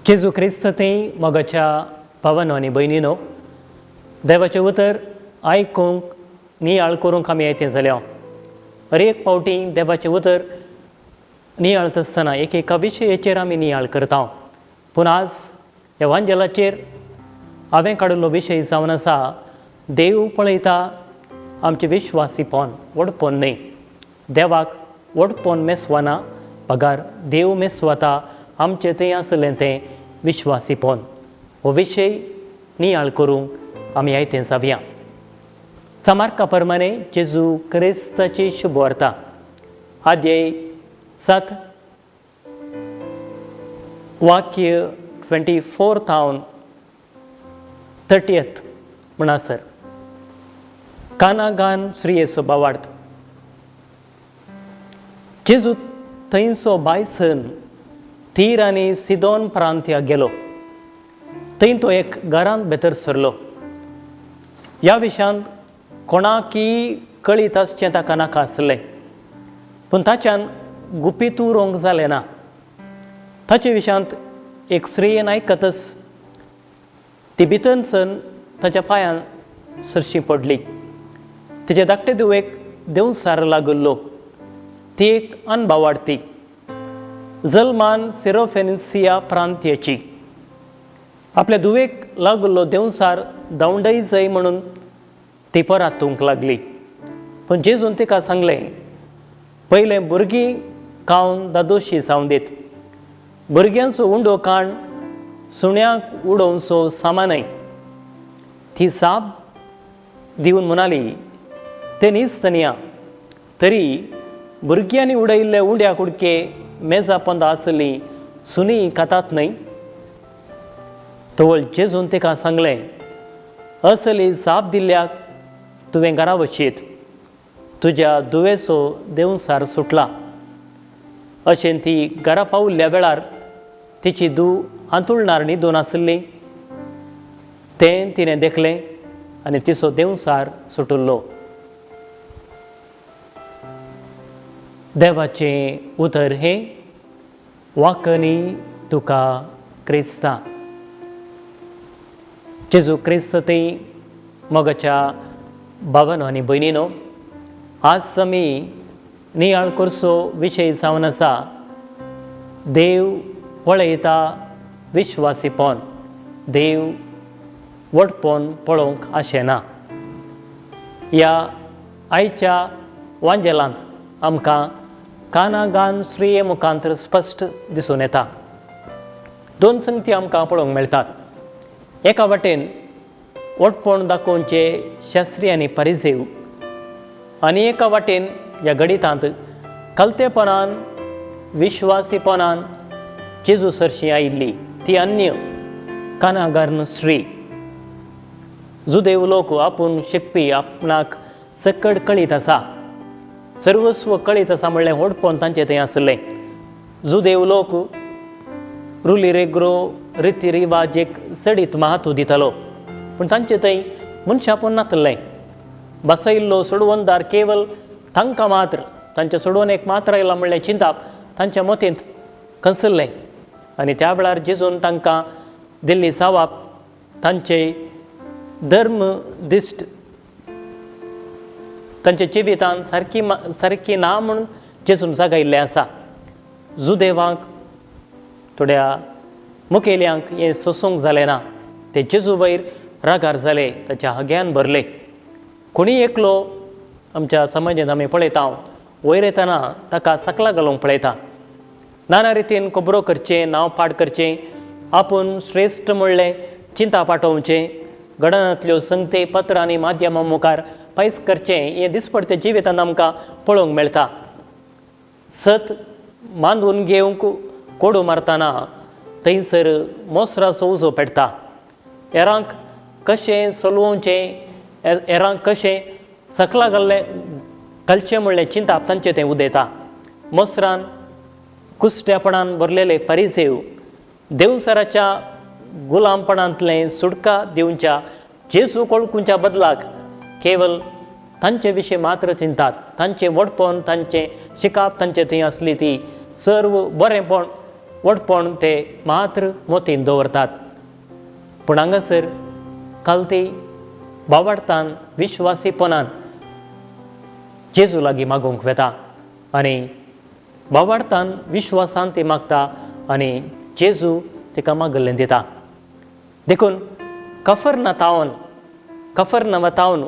जेजू क्रिस्त थंय मोगाच्या भावानो आनी भयणीनो, देवाचें उतर आयकूंक नियाळ करूंक आमी येते जाल्या. हर एक फावटी देवाचें उतर नियाळत आसतना एक एका विशयाचेर आमी नियाळ करता, पूण आज ह्या वांजेलाचेर हांवें काडिल्लो विशय जावन आसा, देव पळयता आमचें विश्वासीपण, व्हडपण न्हय. देवाक व्हडपण मेसवना, बगार देव मेसवता आमचें थंय आसलें तें विश्वासीपण. हो विशय नियाळ करूंक आमी आयतें जावया. सामार्का प्रमाणे जेजू क्रिस्ताची शुभवार्ता, आद्याय 7, वाक्य 24 थावन 30 म्हणसर. कानागान स्त्रियेचो भावार्थ. जेजू थंयचो बायसन तीर आनी सिदोन प्रांत्या गेलो. थंय तो एक घरांत भितर सरलो. ह्या विशयांत कोणाकी कळीत आसचें ताका नाका आसलें, पूण ताच्यान गुपीत उरोवंक जालें ना. ताचे विशयांत एक स्त्रियेन आयकतच ती भितर सन ताच्या पांयान सरशी पडली. तिचे धाकटे धुवेक देंवसार लागिल्लो. ती एक अनभावार्थी, जल्मान सिरोफेनिसिया प्रांत्याची. आपल्या धुवेक लागिल्लो देंवसार धांवडय जाय म्हणून ती परातूंक लागली. पूण जेजून तिका सांगलें, पयलें भुरगीं खावन दादोशी जावं दीत. भुरग्यांचो उंडो काण सुण्याक उडोवचो सामानय. ती जाप दिवन म्हणाली, ते न्हीच तनया, तरी भुरग्यांनी उडयल्ले उंड्या कुडके मेजा पोंदा आसली सुनी खातात न्हय. तवळ जेजून तिका सांगलें, असली जाप दिल्ल्याक तुवें घरा वचीत, तुज्या दुवेचो देंवसार सुटला. अशें ती घरा पावल्ल्या वेळार तिची धूव हांतुळणार न्हिदून आसली तें तिणें देखलें आनी तिचो देंवसार सुटिल्लो. देवाचें उतर हें. वाकनी तुका क्रिस्ता. जेजू क्रिस्त थंय मोगाच्या भावानो आनी भयणीनो, आज आमी नियाळ करचो विशय जावन आसा, देव पळयता विश्वासीपण, देव व्हडपण पळोवंक आशेना. ह्या आयच्या वांजेलांत आमकां कानागान स्त्रिये मुखांत स्पश्ट दिसून येता. दोन संगती आमकां पळोवंक मेळटात. एका वाटेन व्हडपण दाखोवचे शास्त्री आनी परिजेव आनी एका वाटेन ह्या गणितांत कलतेपणान विश्वासीपणान जेजू सरशी आयिल्ली ती अन्य कानागार्न स्त्री. जुदेव लोक आपूण शिकपी, आपणाक सकड कळीत आसा, सर्वस्व कळीत आसा म्हणलें व्हडपण तांचें थंय आसलें. जुदेव लोक रुली रेग्रो रिती रिवाज एक चडीत महत्व दितालो, पूण तांचे थंय मनशापण नातलें. बसयल्लो सोडवणदार केवल तांकां मात्र, तांच्या सोडवणेक मात्र आयला म्हणलें चिंताप तांच्या मतींत कंसल्लें. आनी त्या वेळार जेजून तांकां दिल्ली जावाब तांचे धर्म दिश्ट तांच्या जिवितान सारकी सारकी ना म्हूण जेजून जागयल्लें आसा. जुदेवांक, थोड्या मुखेल्यांक हें सोसूंक जालें ना. ते जेजू वयर रागार जाले, ताच्या हग्यान भरले. कोणी एकलो आमच्या समाजांत आमी पळयता, वयर येतना ताका सकला घालूंक पळयता. नाना रितीन खबरो करचें, नांव पाड करचें, आपूण श्रेश्ठ म्हणलें चिंता पाठोवचें, घडणांतल्यो संगते पत्रां आनी माध्यमां मुखार पयस करचें, हें दिसपडच्या जिवितांत आमकां पळोवंक मेळटा. सत मांदून घेवंक कोडू मारतना थंयसर मोसराचो उजो पेटता. हेरांक कशें चलोवचें, हेरांक कशें सकला घाल्लें घालचें म्हणलें चिंताप तांचें तें उदयता. मोसरान कुस्ट्यापणान भरलेले परिसेव देवसराच्या गुलामपणांतलें सुटका दिवच्या जेजू कोळकुंच्या बदलाक केवल तांचे विशीं मात्र चिंतात. तांचें व्हडपण, तांचें शिकाप, तांचे थंय आसली ती सर्व बरेंपण व्हडपण ते मात्र मोतीन दवरतात. पूण हांगासर कालती बावडतान विश्वासीपणान जेजू लागीं मागूंक वेता आनी बावडतान विश्वासान ती मागता आनी जेजू तिका मागल्लें दिता. देखून कफरनामा तावन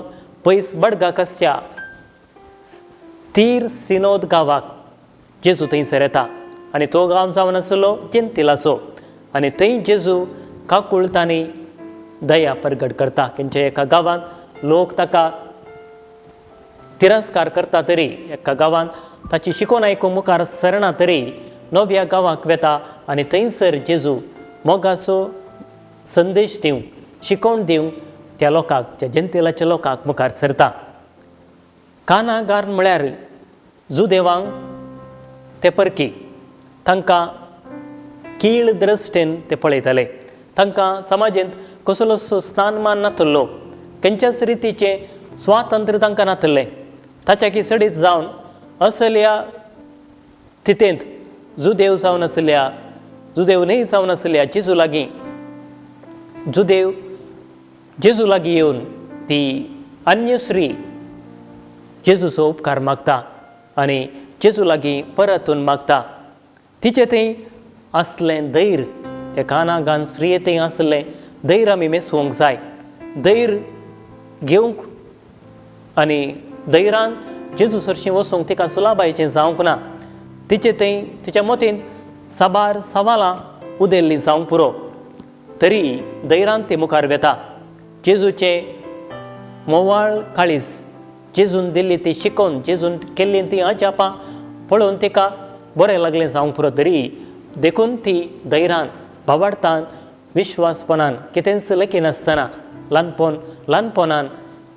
पयस बडगा कसच्या तीर सिनोद गांवाक जेजू थंयसर येता आनी तो गांव जावन आसलो जेंतिलाचो आनी थंय जेजू काकुळटांनी दया परगट करता. खंयच्या एका गांवांत लोक ताका तिरस्कार करता तरी एका गांवांत ताची शिकोवन आयकूंक मुखार सरना तरी नव्या गांवाक वेता आनी थंयसर जेजू मोगाचो संदेश दिवंक, शिकोवन दिवंक त्या लोकांक, त्या जेंतिलाच्या लोकांक मुखार सरता. कानागार म्हळ्यार जुदेवांक ते परकी, तांकां कीळ दृश्टेन ते पळयताले. तांकां समाजेंत कसलोसो स्थानमान नातल्लो, खंयच्याच रितीचें स्वातंत्र्य तांकां नातल्लें. ताच्या सडीत जावन असल्या स्थितेंत जुदेव जावन आसल्या, जुदेव न्हय जावन आसल्या जेजू लागीं, जुदेव जेजू लागीं येवन ती अन्य स्त्री जेजूचो उपकार मागता आनी जेजू लागीं परतून मागता. तिचें थंय आसलें धैर्य, त्या कानागान स्त्रिये थंय आसलें धैर्य आमी मेसोवंक जाय. धैर्य घेवंक आनी धैर्यान जेजू सरशीं वचूंक तिका सुलाबायचें जावंक ना. तिचे थंय तिच्या मतीन साबार सवालां उदेल्लीं जावंक पुरो, तरी धैर्यान ती मुखार वेता. जेजूचें मोवाळ काळीज, जेजून दिल्ली ती शिकोवन, जेजून केल्ली ती अजापां पळोवन तिका बरें लागलें जावंक पुरो, तरी देखून ती धैर्यान, भावार्थान, विश्वासपणान, कितेंच लेखिनासतना ल्हानपणान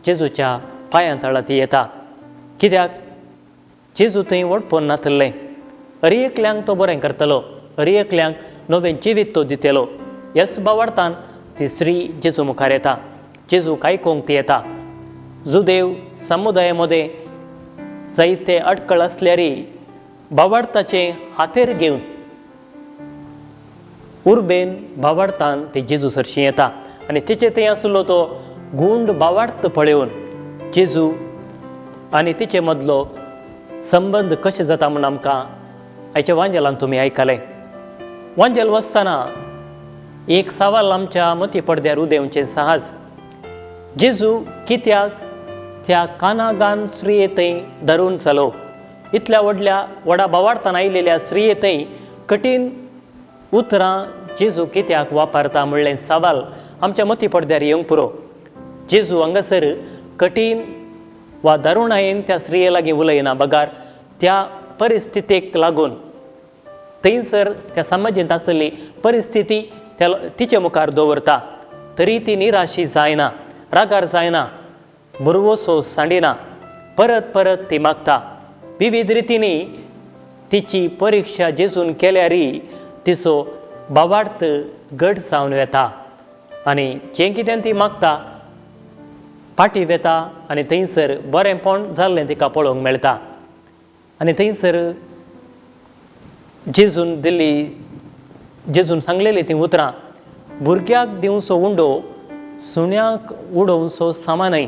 जेजूच्या पांयां तळा ती येता. कित्याक जेजू थंय व्हडपण नातल्लें. अरी एकल्यांक तो बरें करतलो, अरी एकल्यांक नवें जिवीत तो दितलो. ह्याच भावार्थान ती स्त्री जेजू मुखार येता, जेजूक आयकूंक ती येता. जुदेव समुदाया मदें जायते अडकळ आसल्यार भावार्थाचें हातेर घेवन उर्बेन भावार्थान ती जेजू सरशीं येता आनी तिचे थंय आसलो तो गुंड भावार्थ पळोवन जेजू आनी तिचे मदलो संबंद कशें जाता म्हूण आमकां आयच्या वांजेलान तुमी आयकलें. वांजेल वचतना एक सवाल आमच्या मती पडद्यार उदेवचें सहज, जेजू कित्याक त्या कानागान स्त्रिये थंय धरून जालो? इतल्या व्हडल्या व्हडा भावार्थान आयिल्ल्या स्त्रिये थंय कठीण उतरां जेजू कित्याक वापरता म्हणलें सवाल आमच्या मती पडद्यार येवंक पुरो. जेजू हांगासर कठीण वा दारुणायेन त्या स्त्रिये लागीं उलयना, बगार त्या परिस्थितीक लागून थंयसर त्या समाजेंत आसली परिस्थिती त्या तिचे मुखार दवरता. तरी ती निराशी जायना, रागार जायना, बुरवसो सांडिना, परत परत ती मागता. विविध रितींनी तिची परिक्षा जेजून केल्यारय तिचो भावार्थ घट जावन वेता आनी जें कितें ती मागता फाटी वेता आनी थंयसर बरेंपण जाल्लें तिका पळोवंक मेळटा. आनी थंयसर जेजून दिल्ली, जेजून सांगलेली तीं उतरां, भुरग्याक दिवचो उंडो सुण्याक उडोवचो सामान न्हय.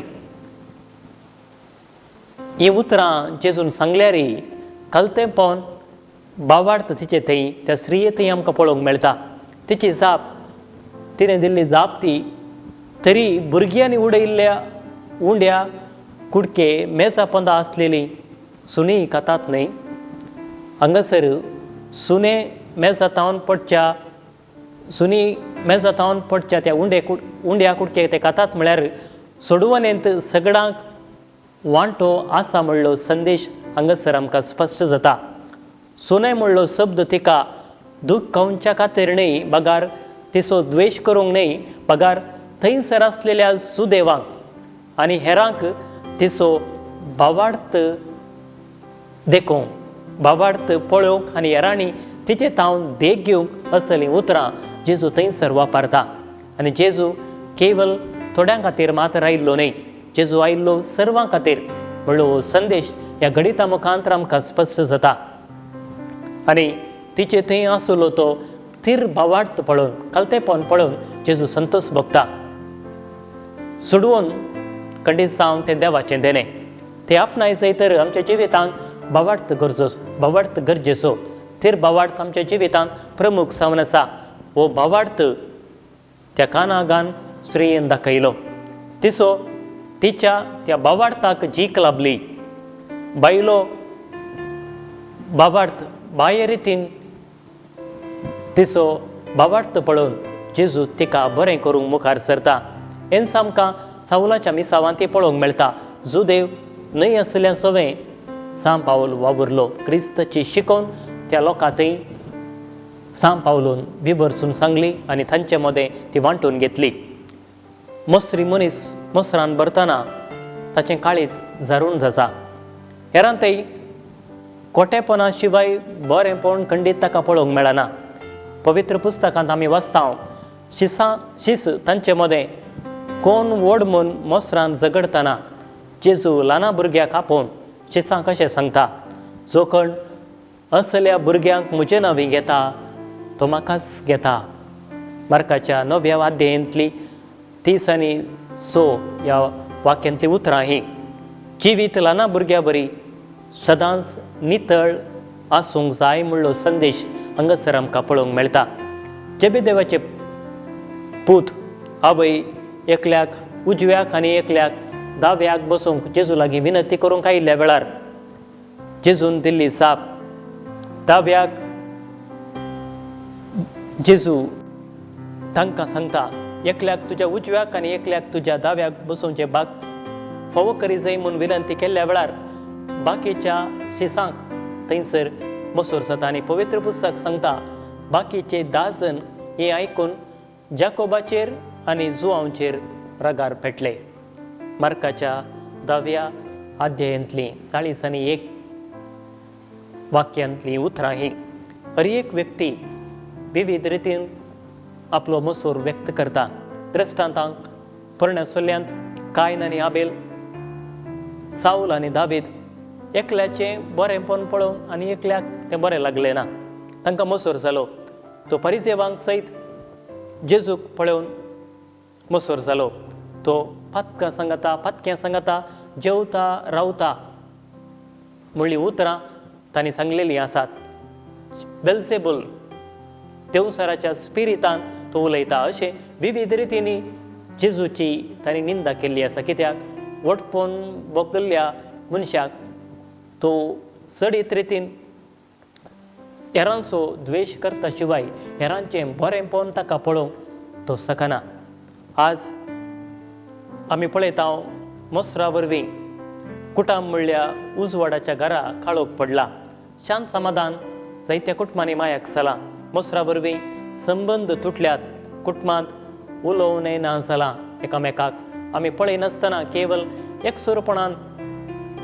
हीं उतरां जेजून सांगल्यार कलतेंपण भावार्थ तिचे थंय त्या स्त्रिये थंय आमकां पळोवंक मेळटा. तिची जाप, तिणें दिल्ली जाप ती तरी भुरग्यांनी उडयल्ल्या उंड्या कुडके मेजा पोंदा आसलेली सुणी खातात न्हय. हांगासर सुणे मेजा तावन पडच्या, सुनी मेजा तावन पडच्या त्या उंड्या कुडके ते खातात म्हळ्यार सोडवणेंत सगळ्यांक वांटो आसा म्हणलो संदेश हांगासर आमकां स्पश्ट जाता. सुणे म्हणलो शब्द तिका दुख्खावच्या खातीर न्हय, बगार तिचो द्वेश करूंक न्हय, बगार थंयसर आसलेल्या सुदेवांक आनी हेरांक तिचो भावार्थ देखोवंक, भावार्थ पळोवंक आनी हेरांनी तिचे तावन देख घेवंक असलीं उतरां जेजू थंयसर वापरता. आनी जेजू केवल थोड्यां खातीर मात्र आयिल्लो न्हय, जेजू आयिल्लो सर्वां खातीर म्हणलो हो संदेश ह्या गणिता मुखांतर आमकां स्पश्ट जाता. आनी तिचे थंय आसलो तो थीर भावार्थ पळोवन, कलतेपण पळोवन जेजू संतोष भोगता. सोडवून खंडीत जावन तें देवाचें देणें तें आपणायचें तर आमच्या जिवितांत भावार्थ गरजो, भावार्थ गरजेचो. थीर भावार्थ आमच्या जिवितांत प्रमुख जावन आसा. हो भावार्थ त्या कानागान स्त्रियेन दाखयलो. तिचो तिच्या त्या भावार्थाक जीक लाभली. बायलो भावार्थ बाह्य रितीन तिचो भावार्थ पळोवन जेजू तिका बरें करूंक मुखार सरता. हेंच आमकां सावलाच्या मिसावांत ती पळोवंक मेळटा. जुदेव न्हय आसल्या सवें सांव पावल वावुरलो. क्रिस्ताची शिकोवन त्या लोकां थंय सांव पावलून विवर्सून सांगली आनी तांचे मदें ती वांटून घेतली. मसरी मनीस मसरान भरतना ताचें काळीज झारून जाता. हेरांतय कोटेपणा शिवाय बरेंपण खंडीत ताका पळोवंक मेळना. पवित्र पुस्तकांत आमी वाचता शिसां शीस तांचे मदें कोण व्हड म्हूण मसरान झगडतना जेजू ल्हाना भुरग्याक आपोवन शिसां कशें सांगता, जो कोण असल्या भुरग्यांक म्हजे नांवी घेता तो म्हाकाच घेता. मार्काच्या 9व्या अध्यायांतली 30 आनी 6 ह्या वाक्यांतली उतरां हीं. जिवीत ल्हाना भुरग्या बरी सदांच नितळ आसूंक जाय म्हणलो संदेश हांगासर आमकां पळोवंक मेळटा. जेबेदेवाचे पूत आवय एकल्याक उजव्याक आनी एकल्याक दाव्याक बसूंक जेजू लागीं विनंती करूंक आयिल्ल्या वेळार जेजून दिल्ली जाप, दाव्याक जेजू तांकां सांगता, एकल्याक तुज्या उजव्याक आनी एकल्याक तुज्या दाव्याक बसोवचे भाग फावो करी जाय म्हूण विनंती केल्ल्या वेळार बाकीच्या शिसांक थंयसर मसूर जाता. आनी पवित्र पुस्तक सांगता बाकीचे 10 जण हें आयकून जाकोबाचेर आनी जुआंवचेर रागार पेटले. मार्काच्या 10व्या अध्यायांतलीं 40 आनी 1 वाक्यांतलीं उतरां हीं. हर एक व्यक्ती विविध रितीन आपलो मसूर व्यक्त करता. दृश्टांतांक पोरण्या सोल्यांत कायन आनी आबेल, सावल आनी दावीद एकल्याचें बरेंपण पळोवन आनी एकल्याक तें बरें लागलें ना, तांकां मसूर जालो. तो परिजेवांक सयत जेजूक पळोवन मसूर जालो. तो पातकां सांगता, पातक्यां सांगता, जेवता रावता म्हणली उतरां तांणी सांगलेलीं आसात. बेल्सेबुल देवसाराच्या स्पिरितान तो उलयता. अशें विविध रितींनी जेजूची तांणी निंदा केल्ली आसा. कित्याक वटपोन भोगल्ल्या मनशाक तो चडीत रितीन हेरांचो द्वेश करता शिवाय हेरांचें बरेंपण ताका पळोवंक तो शकना. आज आमी पळयता मसरा वरवीं कुटाम म्हणल्या उजवाडाच्या घरा काळोख पडला. शांत समाधान जायत्या कुटुंबांनी मायाक जालां. मसरा वरवीं संबंद तुटल्यात. कुटुंबांत उलोवणें ना जालां एकामेकाक. आमी पळयनासतना केवल एकसुरपणान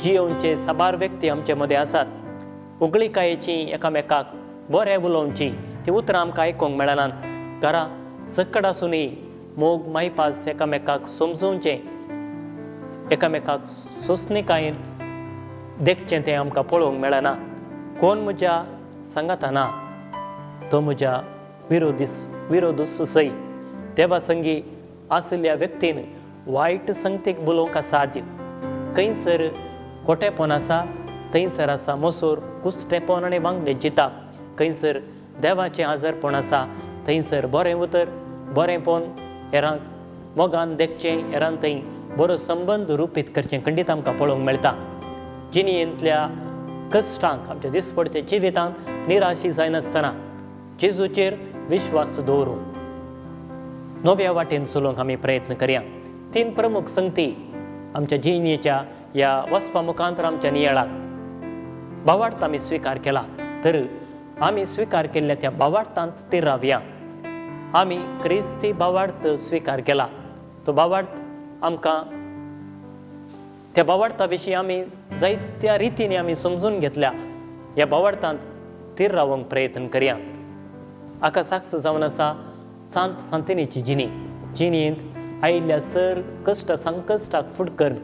जियोवचे साबार व्यक्ती आमचे मदें आसात. उगळिकायेची एकामेकाक बरें उलोवची ती उतरां आमकां आयकूंक मेळनात. घरा सकड आसुनूय मोग मायपास एकामेकाक समजोवचें, एकामेकाक सोंसणीकायेन देखचें तें आमकां पळोवंक मेळना. कोण म्हज्या सांगाता ना तो म्हज्या विरोधूस सय. देवा संगी आशिल्ल्या व्यक्तीन वायट संगतीक बोलोवंक असाध्य. खंयसर कोटेपण आसा थंयसर आसा मसूर, कुस्टेपण आनी वांगडे जिता. खंयसर देवाचें आजारपण आसा थंयसर बरें उतर, बरेंपण, हेरांक मोगान देखचें, हेरांक थंय बरो संबंद रुपीत करचें खंडीत आमकां पळोवंक मेळटा. जिणेंतल्या कश्टांक आमच्या दिसपडच्या जिवितांत निराशी जायनासतना जेजूचेर विश्वास दवरून नव्या वाटेन चलोवंक आमी प्रयत्न करया. 3 प्रमुख संगती आमच्या जिणेच्या ह्या वचपा मुखांतर आमच्या नियाळाक. भावार्थ आमी स्विकार केला तर आमी स्विकार केल्ल्या त्या भावार्थांत ते रावया. आमी क्रिस्ती भावार्थ स्विकार केला तो भावार्थ आमकां त्या भावार्था विशीं आमी जायत्या रितींनी आमी समजून घेतल्या. ह्या भावार्थांत थीर रावंक प्रयत्न करया. हाका साक्ष जावन आसा सांत सांतिनीची जिणी. जिणेंत आयिल्ल्या सर कश्ट संकश्टाक फुडकरून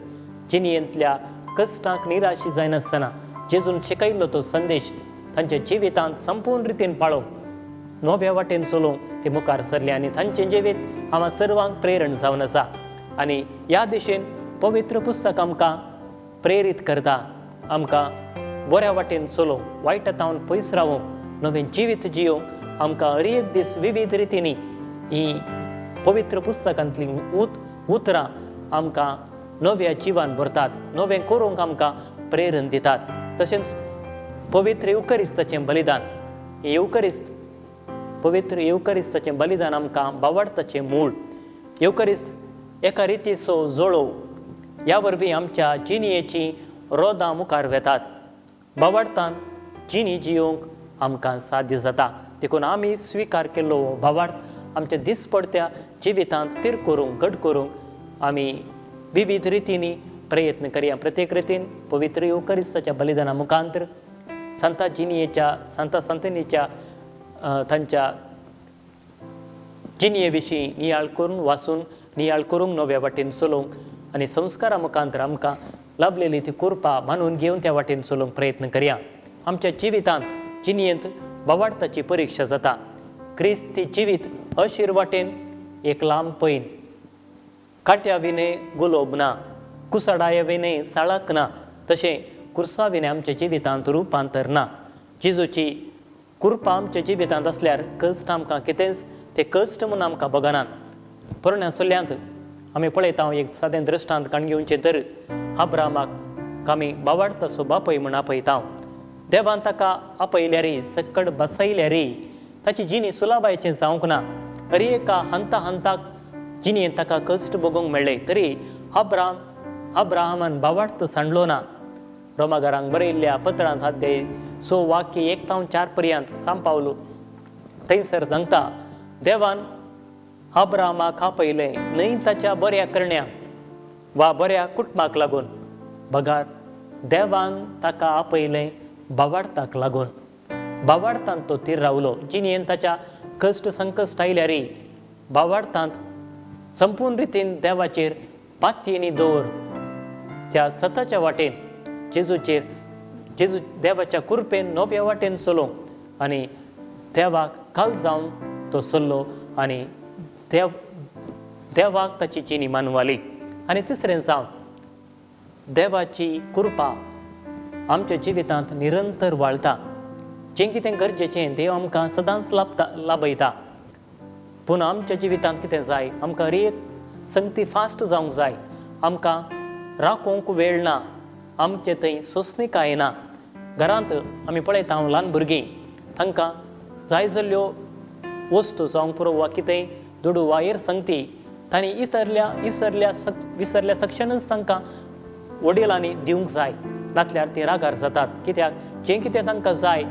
जिणेंतल्या कश्टांक निराशी जायनासतना जेजून शिकयल्लो तो संदेश तांच्या जिवितांत संपूर्ण रितीन पाळोवंक नव्या वाटेन चलोवंक ते मुखार सरले आनी तांचें जिवीत आमकां सर्वांक प्रेरण जावन आसा. आनी ह्या दिशेन पवित्र पुस्तक आमकां प्रेरीत करता, आमकां बऱ्या वाटेन चलोवंक, वायट तावन पयस रावूंक, नवें जिवीत जियोवंक आमकां हर एक दीस विविध रितींनी ही पवित्र पुस्तकांतलीं उतरां आमकां नव्या जिवान भरतात, नवें करूंक आमकां प्रेरण दितात. तशेंच पवित्र येवकरिस्ताचें बलिदान, येवकरिस्त पवित्र येवकरिस्ताचें बलिदान आमकां बावडताचें मूळ. येवकरिस्त एका रितीचो जोळोव, ह्या वरवीं आमच्या जिणयेचीं रोदां मुखार वेतात. बावडतान जिणी जियोवंक आमकां साध्य जाता. देखून आमी स्विकार केल्लो भावार्थ आमच्या दिसपडत्या जिवितांत तीर करूंक, घट करूंक आमी विविध रितींनी प्रयत्न करया. प्रत्येक रितीन पवित्र येवकरिस्ताच्या बलिदाना मुखांतर संता जिणयेच्या, संता संतनीच्या तांच्या जिणये विशीं नियाळ करून वाचून नियाळ करूंक नव्या वाटेन चलोवंक आनी संस्कारा मुखांतर आमकां लाभलेली ती कृपा मानून घेवन त्या वाटेन चलोवंक प्रयत्न करया. आमच्या जिवितांत जिणयेंत बावाडताची परिक्षा जाता. क्रिस्ती जिवीत अशीर वाटेन एक लांब पैन, काट्या विणे गुलोब ना, कुसाडाय विणे साळक ना, तशें कुर्सा विणे आमच्या जिवितांत रुपांतर ना. जेजूची कृपा आमच्या जिवितांत आसल्यार कश्ट आमकां कितेंच ते कश्ट म्हूण आमकां बगनात. पोरण्या सल्ल्यांत आमी पळयता एक सादें दृश्टांत काण घेवचें तर अब्रामाक आमी बावाडतासो बापय म्हूण आपयता. देवान ताका आपयल्यार, सक्कड बसयल्यार ताची जिणी सुलाबायचें जावंक ना. हर एका हंता हंताक जिणेंत ताका कश्ट भोगूंक मेळ्ळे तरी अब्राहमान बावाडत सांडलो ना. रोमागारांक बरयल्ल्या पत्रांत अध्याय 6 वाक्य 1 ते 4 पर्यंत सांपावलो थंयसर सांगता, देवान अब्राहमाक आपयलें न्हय ताच्या बऱ्या करण्यांक वा बऱ्या कुटुंबाक लागून, बगार देवान ताका आपयलें बावाडताक लागून. बावाडतांत तो तीर रावलो. जिणेन ताच्या कश्ट संकश्ट आयल्यार बावाडतांत संपूर्ण रितीन देवाचेर पातयेनी दवर त्या सताच्या वाटेन जेजूचेर, जेजू देवाच्या कृपेन नव्या वाटेन चलोवंक आनी देवाक काल जावन तो चल्लो आनी देवाक ताची जिणी मानवाली. आनी तिसरें जावन देवाची कृपा आमच्या जिवितांत निरंतर वाळटा. जें कितें गरजेचें देव आमकां सदांच लाभयता. पूण आमच्या जिवितांत कितें जाय, आमकां हर एक संगती फास्ट जावंक जाय. आमकां राखूंक वेळ ना, आमचे थंय सोंसणीकाय ना. घरांत आमी पळयता ल्हान भुरगीं तांकां जाय जाल्ल्यो वस्तू जावंक पुरो वा कितेंय दुडू वा हेर संगती तांणी विसरल्या सक्षणच तांकां वडिलांनी दिवंक जाय, नातल्यार ती रागार जातात. कित्याक जें कितें तांकां जाय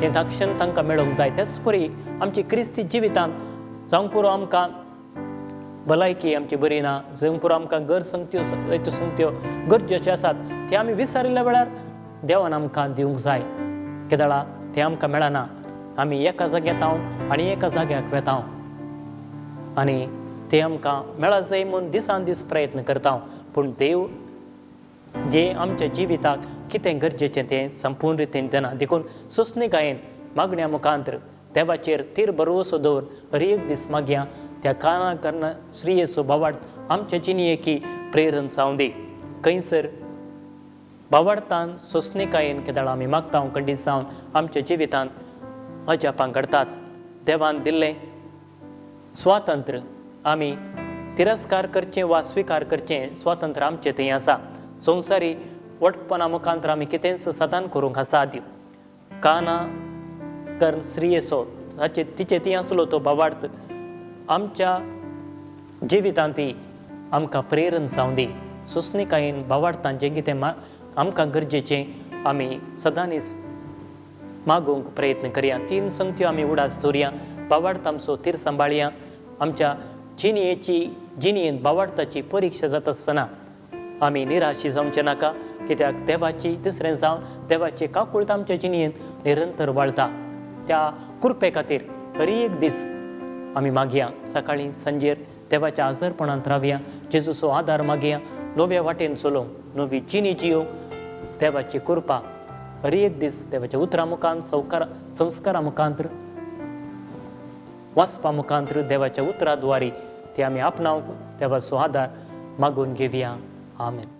तें तक्षण तांकां मेळोवंक जाय. तेच परी आमची क्रिस्ती जिवितांत जावंक पुरो आमकां भलायकी आमची बरी ना, जावंक पुरो आमकां घर संगत्यो जायत्यो संगत्यो गरजेच्यो आसात ते आमी विसरिल्ल्या वेळार देवान आमकां दिवंक जाय. केदळा तें आमकां मेळना. आमी एका जाग्यार हांव आनी एका जाग्याक वेता आनी ते आमकां मेळत जाय म्हूण दिसान दीस प्रयत्न करता. पूण देव जे आमच्या जिविताक कितें गरजेचें तें संपूर्ण रितीन दिना. देखून सोंसणीकायेन मागण्या मुखांतर देवाचेर तीर भरवसो दवर हर एक दीस मागया. त्या काना करना श्रीयेचो बावाड आमच्या जिणयेकी प्रेरण जावं दी. खंयसर बावाडतान सोंसणीकायेन केदळा आमी मागता खंडीत जावन आमच्या जिवितांत अजापां घडतात. देवान दिल्लें स्वातंत्र्य आमी तिरस्कार करचें वा स्विकार करचें स्वातंत्र्य आमचें थंय आसा. संवसारी वटपणा मुखांतर आमी कितेंच साधन करूंक आसा. काना कर स्त्रियेचो ताचे तिचे ती आसलो तो बावार्थ आमच्या जिवितांत ती आमकां प्रेरण जावं दी. सोंसणीकायेन बावार्थान जें कितें आमकां गरजेचें आमी सदांनीच मागूंक प्रयत्न करया. तीन संगत्यो आमी उडास दवरया. बावार्थ आमचो तीर सांबाळया. आमच्या जिणयेची जिणयेंत बावार्थाची परिक्षा जाता आसतना आमी निराशी जावचें नाका. कित्याक देवाची तिसरें जावन देवाची काकूळत आमच्या जिणयेंत निरंतर वाळटा. त्या कृपे खातीर हर एक दीस आमी मागया. सकाळीं सांजेर देवाच्या आजारपणांत रावया. जेजूचो आदार मागया. नव्या वाटेन चलोवंक, नवी जिणी जियोवंक देवाची कृपा हर एक दीस देवाच्या उतरां मुखान, संवकारा संस्कारा मुखांतर, वाचपा मुखांतर, देवाच्या उतरा द्वारी ती आमी आपणावंक देवाचो आदार मागून घेवया. आमेन.